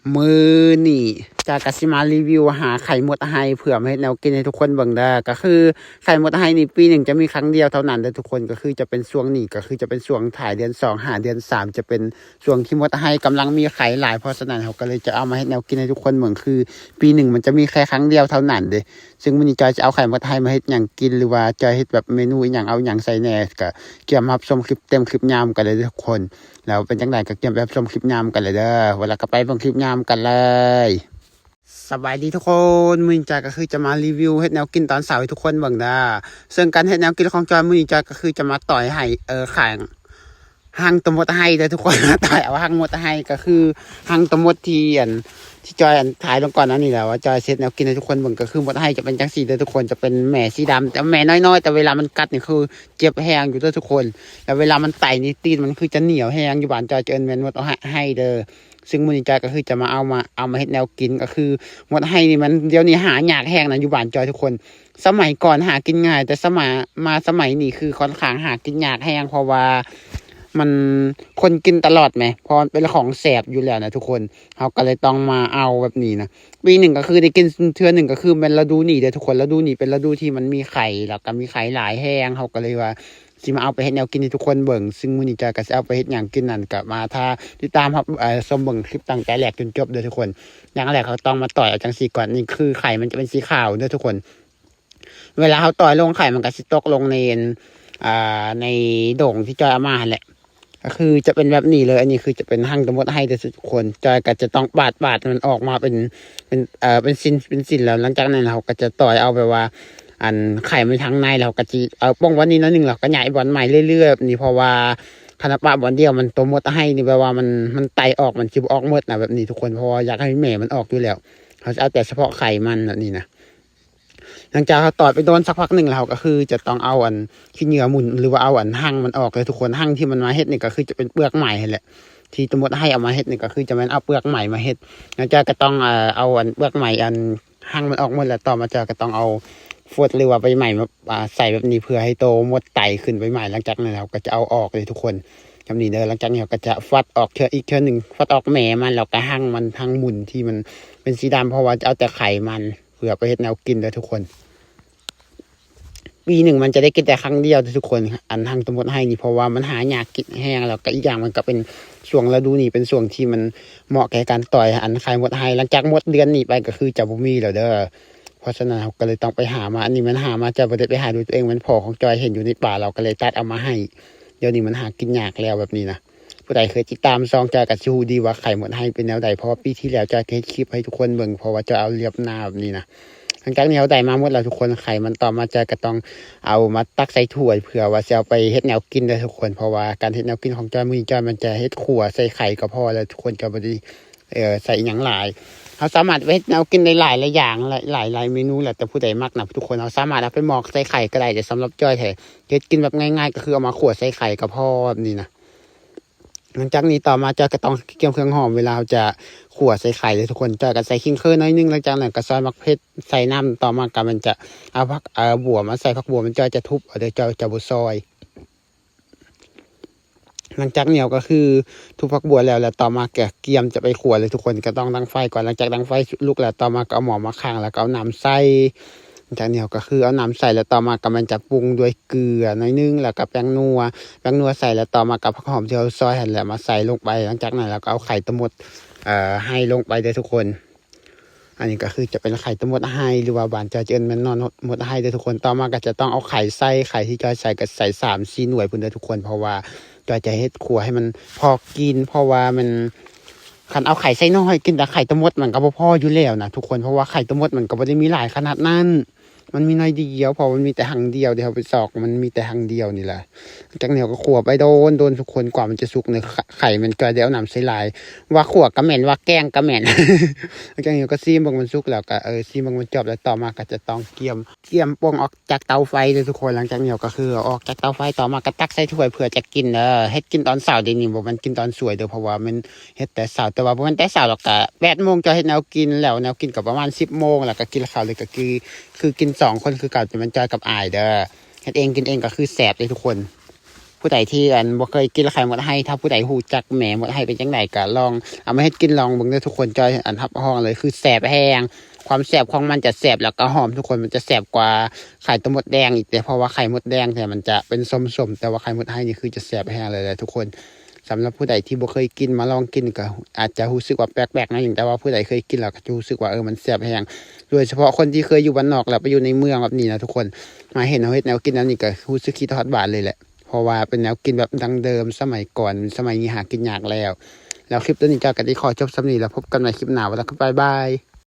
ມື້ນີ້ຈອຍກະຊິມາຣີວິວຫາໄຂ່ມົດໄຮ່ ເພື່ອມາເຮັດແນວກິນໃຫ້ທຸກຄົນເບິ່ງເດີ. ກະຄືໄຂ່ມົດໄຮ່ນີ້ປີໜຶ່ງຈະມີຄັ້ງດຽວເທົ່ານັ້ນເດີທຸກຄົນ. ກະຄືຈະເປັນຊ່ວງນີ້ ກະຄືຈະເປັນຊ່ວງທ້າຍເດືອນສອງ ຫາເດືອນສາມ ຈະເປັນຊ່ວງທີ່ມົດໄຮ່ກຳລັງມີໄຂ່ຫຼາຍ. ເພາະສະນັ້ນເຮົາກະເລີຍຈະເອົາມາເຮັດແນວກິນໃຫ້ທຸກຄົນເບິ່ງ ຄືປີໜຶ່ງມັນຈະມີແຄ່ຄັ້ງດຽວເທົ່ານັ້ນເດ. ຊຶ່ງມື້ນີ້ຈອຍຈະເອົາໄຂ່ມົດໄຮ່ມາເຮັດຫຍັງກິນ ຫຼືວ່າຈອຍເຮັດແບບເມນູອີ່ຫຍັງ ເອົາຫຍັງໃສ່ແດ່ ກະກຽມຮັບຊົມຄລິບເຕັມຄລິບຍາວນຳກັນເລີຍເດີທຸກຄົນ. ແລ້ວເປັນຈັ່ງໃດກະກຽມໄປຮັບຊົມຄລິບຍາວນຳກັນເລີຍເດີ. ເວລາກະໄປເບິ່ງຄລິບຍາວນຳກັນເລີຍ. ສະບາຍດີທຸກຄົນ, ມື້ນີ້ຈອຍກະຄືຈະມາຣີວິວເຮັດແນວກິນຕອນເຊົ້າໃຫ້ທຸກຄົນເບິ່ງເດີ. ເຊິ່ງການເຮັດແນວກິນຂອງຈອຍມື້ນີ້ຈອຍກະຄືຈະມາຕ່ອຍໄຮ່ ເອີ ຂ້າງ ຮັງໂຕມົດໄຮ່ເດີທຸກຄົນ. ມາຕ່ອຍເອົາຮັງມົດໄຮ່ ກະຄືຮັງໂຕມົດທີ່ອັນ ທີ່ຈອຍອັນຖ່າຍລົງກ່ອນໜ້ານີ້ແຫຼະ ວ່າຈອຍຊິເຮັດແນວກິນໃຫ້ທຸກຄົນເບິ່ງ. ກະຄືມົດໄຮ່ຈະເປັນຈັ່ງຊີ້ເດີທຸກຄົນ, ຈະເປັນແມ່ສີດຳ ແຕ່ແມ່ນ້ອຍໆ ແຕ່ເວລາມັນກັດນີ້ຄືເຈັບແຮງຢູ່ເດີທຸກຄົນ. ແລ້ວເວລາມັນໄຕນີ້ຕີນມັນຄືຈະໜຽວແຮງ, ຢູ່ບ້ານຈອຍຈະເອີ້ນແມ່ນມົດໄຮ່ເດີ. ຊຶ່ງມື້ນີ້ຈອຍກະຄືຈະມາເອົາມາ ເອົາມາເຮັດແນວກິນ. ກະຄືມົດໄຮ່ນີ້ມັນ ດຽວນີ້ຫາຍາກແຮງນະ ຢູ່ບ້ານຈອຍທຸກຄົນ. ສະໄໝກ່ອນຫາກິນງ່າຍ ແຕ່ສະໄໝ ມາສະໄໝນີ້ຄືຂ້ອນຂ້າງຫາກິນຍາກແຮງ ເພາະວ່າມັນ ຄົນກິນຕະຫຼອດແໝ ເພາະມັນເປັນຂອງແຊບຢູ່ແລ້ວນະທຸກຄົນ. ເຮົາກະເລີຍຕ້ອງມາເອົາແບບນີ້ນະ. ປີໜຶ່ງກະຄືໄດ້ກິນເທື່ອໜຶ່ງ ກະຄືແມ່ນລະດູນີ້ເດີທຸກຄົນ. ລະດູນີ້ເປັນລະດູທີ່ມັນມີໄຂ່ ແລ້ວກະມີໄຂ່ຫຼາຍແຮງ. ເຮົາກະເລີຍວ່າຊິມາເອົາໄປເຮັດແນວກິນໃຫ້ທຸກຄົນເບິ່ງ. ຊຶ່ງມື້ນີ້ຈອຍກະຊິເອົາໄປເຮັດຫຍັງກິນນັ້ນ ກະມາຖ້າຕິດຕາມຮັບ ເອີ ຊົມເບິ່ງຄລິບຕັ້ງແຕ່ແລກຈົນຈົບເດີທຸກຄົນ. ຢ່າງແລກເຮົາຕ້ອງມາຕ່ອຍເອົາຈັ່ງຊີ້ກ່ອນ. ນີ້ຄືໄຂ່ມັນຈະເປັນສີຂາວເດີທຸກຄົນ. ເວລາເຮົາຕ່ອຍລົງໄຂ່ມັນກະຊິຕົກລົງໃນ ອ່າ ໃນໂດ່ງທີ່ຈອຍເອົາມາຫັ້ນແຫຼະ. ກະຄືຈະເປັນແບບນີ້ເລີຍ. ອັນນີ້ຄືຈະເປັນຮັງໂຕມົດໄຮ່ເດີທຸກຄົນ. ຈອຍກະຈະຕ້ອງປາດ ປາດໃຫ້ມັນອອກມາເປັນ ເປັນ ເອີ ເປັນຊິ້ນ ເປັນຊິ້ນ. ແລ້ວຫຼັງຈາກນັ້ນເຮົາກະຈະຕ່ອຍເອົາແບບວ່າ ອັນໄຂ່ມັນທາງໃນ ແລ້ວເຮົາກະຊິເອົາປ້ອງບ່ອນນີ້ໜ້ອຍໜຶ່ງ ແລ້ວກະຍ້າຍບ່ອນໃໝ່ເລື້ອຍໆແບບນີ້. ເພາະວ່າຄັນເຮົາປະບ່ອນດຽວມັນ ໂຕມົດໄຮ່ນີ້ແບບວ່າມັນ ມັນໄຕອອກ ມັນຊິບໍ່ອອກໝົດນະແບບນີ້ທຸກຄົນ. ເພາະວ່າຢາກໃຫ້ແມ່ມັນອອກຢູ່ແລ້ວ ເຮົາຈະເອົາແຕ່ສະເພາະໄຂ່ມັນແບບນີ້ນະ. ຫຼັງຈາກເຮົາຕ່ອຍໄປໂດນສັກພັກໜຶ່ງແລ້ວ ເຮົາກະຄືຈະຕ້ອງເອົາອັນຂີ້ເຫຍື້ອໝຸ່ນ ຫຼືວ່າເອົາອັນຮັງມັນອອກເລີຍທຸກຄົນ. ຮັງທີ່ມັນມາເຮັດນີ້ກະຄືຈະເປັນເປືອກໄມ້ຫັ້ນແຫຼະ ທີ່ໂຕມົດໄຮ່ເອົາມາເຮັດນີ້ກະຄືຈະແມ່ນເອົາເປືອກໄມ້ມາເຮັດ. ຫຼັງຈາກກະຕ້ອງ ເອີ ເອົາອັນເປືອກໄມ້ອັນຮັງມັນອອກໝົດແລ້ວ ຕໍ່ມາຈອຍກະຕ້ອງເອົາຟົດ ຫຼືວ່າໃບໄມ້ມາ ອ່າ ໃສ່ແບບນີ້ ເພື່ອໃຫ້ໂຕມົດໄຕຂຶ້ນໃບໄມ້. ຫຼັງຈາກນັ້ນເຮົາກະຈະເອົາອອກເລີຍທຸກຄົນ ແບບນີ້ເດີ. ຫຼັງຈາກນີ້ເຮົາກະຈະຟັດອອກເທື່ອອີກເທື່ອໜຶ່ງ ຟັດອອກແມ່ມັນ ແລ້ວກະຮັງມັນ ຮັງໝຸ່ນທີ່ມັນເປັນສີດຳ ເພາະວ່າຈະເອົາແຕ່ໄຂ່ມັນ ເພື່ອໄປເຮັດແນວກິນເດີທຸກຄົນ. ປີໜຶ່ງມັນຈະໄດ້ກິນແຕ່ຄັ້ງດຽວເດີທຸກຄົນ ອັນຮັງໂຕມົດໄຮ່ນີ້ ເພາະວ່າມັນຫາຍາກກິນແຮງ ແລ້ວກະອີກຢ່າງມັນກະເປັນຊ່ວງລະດູນີ້ເປັນຊ່ວງທີ່ມັນເໝາະແກ່ການຕ່ອຍອັນໄຂ່ມົດໄຮ່. ຫຼັງຈາກໝົດເດືອນນີ້ໄປກະຄືຈະບໍ່ມີແລ້ວເດີ. ເພາະສະນັ້ນເຮົາກະເລີຍຕ້ອງໄປຫາມາ. ອັນນີ້ມັນຫາມາ ຈອຍບໍ່ໄດ້ໄປຫາດ້ວຍຕົວເອງ ແມ່ນພໍ່ຂອງຈອຍເຫັນຢູ່ໃນປ່າ ລາວກະເລີຍຕັດເອົາມາໃຫ້. ດຽວນີ້ມັນຫາກິນຍາກແລ້ວແບບນີ້ນະ. ຜູ້ໃດເຄີຍຕິດຕາມຊ່ອງຈອຍກະຊິຮູ້ດີວ່າໄຂ່ມົດໄຮ່ເປັນແນວໃດ ເພາະວ່າປີທີ່ແລ້ວຈອຍກະເຮັດຄລິບໃຫ້ທຸກຄົນເບິ່ງ ເພາະວ່າຈອຍເອົາລຽບນາແບບນີ້ນະ. ຫຼັງຈາກນີ້ເຮົາໄດ້ມາໝົດແລ້ວທຸກຄົນ ໄຂ່ມັນ. ຕໍ່ມາຈອຍກະຕ້ອງເອົາມາຕັກໃສ່ຖ້ວຍ ເພື່ອວ່າຊິເອົາໄປເຮັດແນວກິນເດີທຸກຄົນ. ເພາະວ່າການເຮັດແນວກິນຂອງຈອຍມື້ນີ້ ຈອຍມັນຈະເຮັດຂົ້ວໃສ່ໄຂ່ກະພໍແລ້ວທຸກຄົນ ຈອຍບໍ່ໄດ້ ເອີ ໃສ່ອີ່ຫຍັງຫຼາຍ. ເຮົາສາມາດເຮັດແນວກິນໄດ້ຫຼາຍໆຢ່າງ ຫຼາຍໆເມນູ ແລ້ວແຕ່ຜູ້ໃດມັກນະທຸກຄົນ. ເຮົາສາມາດເອົາໄປໝອກໃສ່ໄຂ່ກະໄດ້ ແຕ່ສຳລັບຈອຍແທ້ ເຮັດກິນແບບງ່າຍໆ ກະຄືເອົາມາຂົ້ວໃສ່ໄຂ່ກະພໍແບບນີ້ນະ. ຫຼັງຈາກນີ້ຕໍ່ມາຈອຍກະຕ້ອງກຽມເຄື່ອງຫອມ ເວລາເຮົາຈະຂົ້ວໃສ່ໄຂ່ເດີທຸກຄົນ. ຈອຍກະໃສ່ຂີງເຄີໜ້ອຍໜຶ່ງ ຫຼັງຈາກນັ້ນກະຊອຍໝາກເຜັດໃສ່ນ້ຳ. ຕໍ່ມາກະແມ່ນຈະເອົາຜັກ ເອີ ບົວມາໃສ່ ຜັກບົວມັນຈອຍຈະທຸບເອົາເດີ ຈອຍຈະບໍ່ຊອຍ. ຫຼັງຈາກນີ້ເຮົາກະຄືທຸບຜັກບົວແລ້ວ ແລ້ວຕໍ່ມາກະກຽມຈະໄປຂົ້ວເລີຍທຸກຄົນ. ກະຕ້ອງດັງໄຟກ່ອນ ຫຼັງຈາກດັງໄຟລຸກແລ້ວ ຕໍ່ມາກະເອົາໝໍ້ມາຂ້າງ ແລ້ວກະເອົານ້ຳໃສ່. ຫຼັງຈາກນີ້ເຮົາກະຄືເອົານ້ຳໃສ່ ແລ້ວຕໍ່ມາກະແມ່ນຈະປຸງດ້ວຍເກືອໜ້ອຍໜຶ່ງ ແລ້ວກະແປ້ງນົວ ແປ້ງນົວໃສ່ ແລ້ວຕໍ່ມາກະຜັກຫອມທີ່ເຮົາຊອຍຫັ້ນແຫຼະມາໃສ່ລົງໄປ. ຫຼັງຈາກນັ້ນແລ້ວກະເອົາໄຂ່ໂຕມົດ ເອີ ໄຮ່ລົງໄປເດີທຸກຄົນ. ອັນນີ້ກະຄືຈະເປັນໄຂ່ໂຕມົດໄຮ່ ຫຼືວ່າບ້ານຈອຍຈະເອີ້ນແມ່ນໜໍ່ມົດໄຮ່ເດີທຸກຄົນ. ຕໍ່ມາກະຈະຕ້ອງເອົາໄຂ່ໃສ່ ໄຂ່ທີ່ຈອຍໃສ່ກະໃສ່ສາມສີ່ໜ່ວຍພຸ້ນເດີທຸກຄົນ ເພາະວ່າຈອຍຈະເຮັດຂົ້ວໃຫ້ມັນພໍກິນ ເພາະວ່າມັນ ຄັນເອົາໄຂ່ໃສ່ໜ້ອຍ ກິນແຕ່ໄຂ່ໂຕມົດມັນກະບໍ່ພໍຢູ່ແລ້ວນະທຸກຄົນ ເພາະວ່າໄຂ່ໂຕມົດມັນກະບໍ່ໄດ້ມີຫຼາຍຂະໜາດນັ້ນ ມັນມີໜ້ອຍດຽວ ເພາະມັນມີແຕ່ຮັງດຽວ ທີ່ເຮົາໄປຊອກມັນມີແຕ່ຮັງດຽວນີ້ແຫຼະ. ຫຼັງຈາກນີ້ເຮົາກະຂົ້ວໄປໂດນໆທຸກຄົນ ກວ່າມັນຈະສຸກເນີ ໄຂ່ມັນຈອຍໄດ້ເອົານ້ຳໃສ່ຫຼາຍ ວ່າຂົ້ວກະແມ່ນ ວ່າແກງກະແມ່ນ. ຫຼັງຈາກນີ້ເຮົາກະຊີມເບິ່ງມັນສຸກແລ້ວກະ ເອີ ຊີມເບິ່ງມັນຈອບ ແລ້ວຕໍ່ມາກະຈະຕ້ອງກຽມ ກຽມປົງອອກຈາກເຕົາໄຟເດີທຸກຄົນ. ຫລັງຈາກນີ້ເຮົາກະຄືເອົາອອກຈາກເຕົາໄຟ ຕໍ່ມາກະຕັກໃສ່ຖ້ວຍເພື່ອຈະກິນເດີ. ເຮັດກິນຕອນເຊົ້າເດນີ້ ບໍ່ແມ່ນກິນຕອນສວຍເດີ ເພາະວ່າແມ່ນເຮັດແຕ່ເຊົ້າ ແຕ່ວ່າບໍ່ແມ່ນແຕ່ເຊົ້າດອກ ກະແປດໂມງຈອຍເຮັດແນວກິນແລ້ວ ແນວກິນກະປະມານສິບໂມງ ແລ້ວກະກິນເຂົ້າເລີຍ ກະຄື ຄືກິນສອງຄົນຄືເກົ່າ ແຕ່ແມ່ນຈອຍກັບອ້າຍເດີ. ເຮັດເອງກິນເອງກະຄືແຊບເດ້ທຸກຄົນ. ຜູ້ໃດທີ່ອັນບໍ່ເຄີຍກິນແລ້ວໄຂ່ມົດໄຮ່ ຖ້າຜູ້ໃດຮູ້ຈັກແມ່ມົດໄຮ່ເປັນຈັ່ງໃດກໍລອງເອົາມາເຮັດກິນລອງເບິ່ງເດີທຸກຄົນ. ຈ້ອຍອັນຮັບຮອງເລີຍ ຄືແຊບແຮງ ຄວາມແຊບຂອງມັນຈະແຊບ ແລ້ວກໍຫອມທຸກຄົນ ມັນຈະແຊບກວ່າໄຂ່ຕົວມົດແດງອີກເດ້ ເພາະວ່າໄຂ່ມົດແດງແທ້ມັນຈະເປັນສົ້ມໆ ແຕ່ວ່າໄຂ່ມົດໄຮ່ນີ້ຄືຈະແຊບແຮງເລີຍແຫຼະທຸກຄົນ. ສຳລັບຜູ້ໃດທີ່ບໍ່ເຄີຍກິນ ມາລອງກິນກໍອາດຈະຮູ້ສຶກວ່າແປກໆໜ້ອຍໜຶ່ງ ແຕ່ວ່າຜູ້ໃດເຄີຍກິນແລ້ວກໍຈະຮູ້ສຶກວ່າ ເອີ ມັນແຊບແຮງ. ໂດຍສະເພາະຄົນທີ່ເຄີຍຢູ່ບ້ານນອກ ແລ້ວໄປຢູ່ໃນເມືອງແບບນີ້ນະທຸກຄົນ ມາເຫັນເຮົາເຮັດແນວກິນແນວນີ້ກໍຮູ້ສຶກຄິດຮອດບ້ານເລີຍແຫຼະ ເພາະວ່າເປັນແນວກິນແບບດັ້ງເດີມສະໄໝກ່ອນ ສະໄໝນີ້ຫາກິນຍາກແລ້ວ. ແລ້ວຄລິບຕົວນີ້ຈ້ອຍກໍໄດ້ຂໍຈົບສ່ຳນີ້ ແລ້ວພົບກັນໃໝ່ຄລິບໜ້າ. ວ່າແລ້ວກໍບາຍບາຍ.